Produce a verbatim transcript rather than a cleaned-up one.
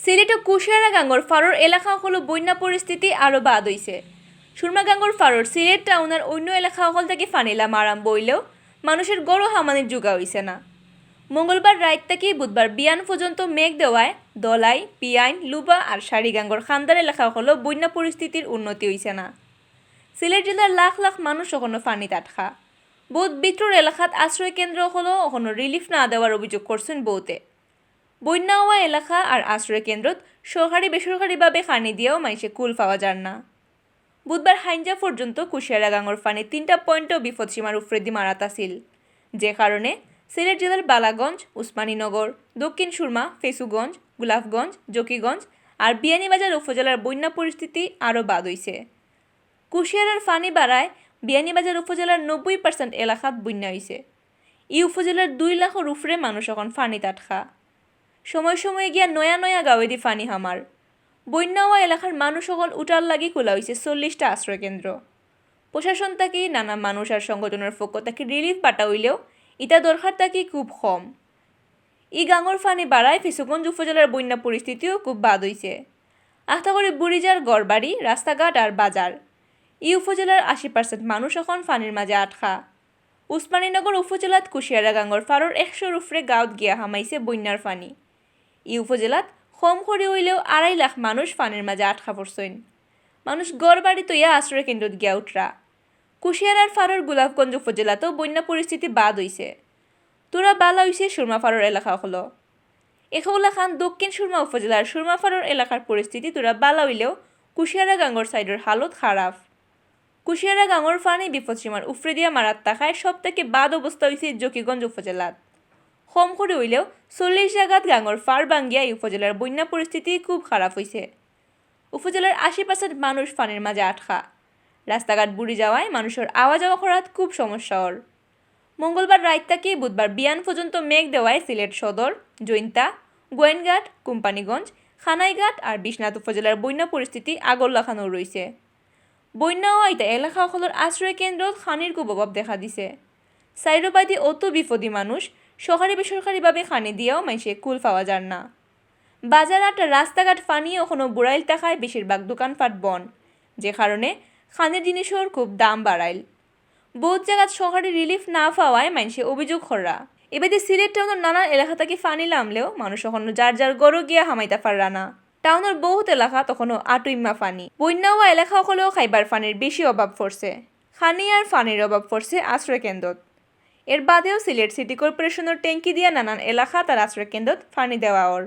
সিলেটো কুশিয়ারা গাঙ্গর ফারর এলাকা অকলো বন্যা পরিস্থিতি আরও বাদ অইছে। সুরমা গাঙ্গর ফারর সিলেট টাউনর অন্য এলাকা অকল থাকি ফানি লামা আরম্ভ অইলেও মানুষর ঘরো হামানির জুগা অইছে না। মঙ্গলবার রাইত থাকি বুধবার বিয়ান পর্যন্ত মেঘ দেওয়ায় দলাই, পিয়াইন, লুবা আর সারিগাঙ্গর খান্দার এলাকা অকলো বন্যা পরিস্থিতির উন্নতি অইছে না। সিলেট জেলার লাখ লাখ মানুষ অখনো ফানিত আটকা। বউত ভিতরর এলাকাত আশ্রয় কেন্দ্র অকলো অখনো রিলিফ না দেওয়ার অভিযোগ করছইন বউতে। বন্যা অওয়া এলাকা আর আশ্রয় কেন্দ্রত সরকারি বেসরকারিভাবে খানি দিয়াও মাইনষে কুল পাওয়া যার না। বুধবার হাইঞ্জা পর্যন্ত কুশিয়ারা গাঙ্গর ফানি তিনটা পয়েন্টো বিপদসীমার উফরেদি মারাত আছিল, যে কারণে সিলেট জেলার বালাগঞ্জ, উসমানীনগর, দক্ষিণ সুরমা, ফেঞ্চুগঞ্জ, গোলাপগঞ্জ, জকিগঞ্জ আর বিয়ানীবাজার উপজেলার বন্যা পরিস্থিতি আরও বাদ অইছে। কুশিয়ারার ফানি বাড়ায় বিয়ানীবাজার উপজেলার নব্বই পার্সেন্ট এলাকাত বন্যা অইছে। ই উপজেলার দুই লাখর উফরে মানুষ অখন ফানিত আটকা। সময় সময় গিয়া নয়া নয়া গাঁওয়েদি ফানি হামার। বন্যা অওয়া এলাকার মানুষ অকল উঠার লাগি খোলা অইছে চল্লিশটা আশ্রয় কেন্দ্র। প্রশাসন থাকি নানা মানুষ আর সংগঠনর পক্ষ থাকি রিলিফ বাটা অইলেও ইতা দরকার থাকি খুব কম। ই গাঙ্গর ফানি বাড়ায় ফেঞ্চুগঞ্জ উপজেলার বন্যা পরিস্থিতিও খুব বাদ অইছে। আখতা করি বুড়িজার ঘরবাড়ি, রাস্তাঘাট আর বাজার। ই উপজেলার আশি পার্সেন্ট মানুষ অখন ফানির মাঝে আটকা। উসমানীনগর উপজেলাত কুশিয়ারা গাঙ্গর ফারর একশোর উফরে গাঁওত গিয়া হামাইছে বন্যার ফানি। ই উপজেলাত কম করি অইলেও আড়াই লাখ মানুষ ফানির মাঝে আটকা পড়ছইন। মানুষ ঘরবাড়ি তইয়া আশ্রয় কেন্দ্রত গিয়া উঠরা। কুশিয়ারার ফারর গোলাপগঞ্জ উপজেলাতও বন্যা পরিস্থিতি বাদ অইছে। থুড়া বালা অইছে সুরমাফারর এলাকা অকলো। একলাখান দক্ষিণ সুরমা উপজেলার সুরমাফারর এলাকার পরিস্থিতি থুড়া বালা অইলেও কুশিয়ারা গাঙ্গর সাইডর হালত খারাপ। কুশিয়ারা গাঙ্গর ফানি বিপদসীমার উফরেদিয়া মারাত থাকায় সব থাকি বাদ অবস্থা অইছে জকিগঞ্জ উপজেলাত। কম করি অইলেও চল্লিশ জাগাত গাঙ্গর ফার ভাঙ্গিয়া ই উপজেলার বন্যা পরিস্থিতি খুব খারাপ অইছে। উপজেলার আশি পার্সেন্ট মানুষ ফানির মাঝে আটকা। রাস্তাঘাট বুড়ি যাওয়ায় মানুষর আওয়া যাওয়া করাত খুব সমস্যা অর। মঙ্গলবার রাইত থাকি বুধবার বিয়ান পর্যন্ত মেঘ দেওয়ায় সিলেট সদর, জৈন্তা, গোয়াইনঘাট, কোম্পানীগঞ্জ, কানাইঘাট আর বিশ্বনাথ উপজেলার বন্যা পরিস্থিতি আগর লাখানউ রইছে। বন্যা অওয়ায় ইতা এলাকা অকলর আশ্রয় কেন্দ্রত খানির খুব অভাব দেখা দিছে। চাইরোবায়দি অত বিপদী মানুষ সরকারি বেসরকারিভাবে খানি দিয়াও মাইনষে কুল পাওয়া যার না। বাজার আর রাস্তাঘাট ফানি অখনো বুড়াইল থাকায় বেশিরভাগ দোকানপাট বন্ধ, যে কারণে খানির জিনিসর খুব দাম বাড়াইল। বউত জাগাত সরকারি রিলিফ না পাওয়ায় মাইনষে অভিযোগ কররা। এবায়দি সিলেট টাউনর নানান এলাকা থাকি ফানি লামলেও মানুষ অখনো যার যার ঘরো গিয়া হামাইতা পাররা না। টাউনর বউত এলাকাত অখনো আটুইম্মা ফানি। বন্যা অওয়া এলাকা অকলেও খাইবার ফানির বেশি অভাব পড়ছে। খানি আর ফানির অভাব পড়ছে আশ্রয় কেন্দ্রত। এর বাদেও সিলেট সিটি কর্পোরেশনর ট্যাঙ্কি দিয়া নানান এলাকাত আর আশ্রয় কেন্দ্রত ফানি দেওয়া অর।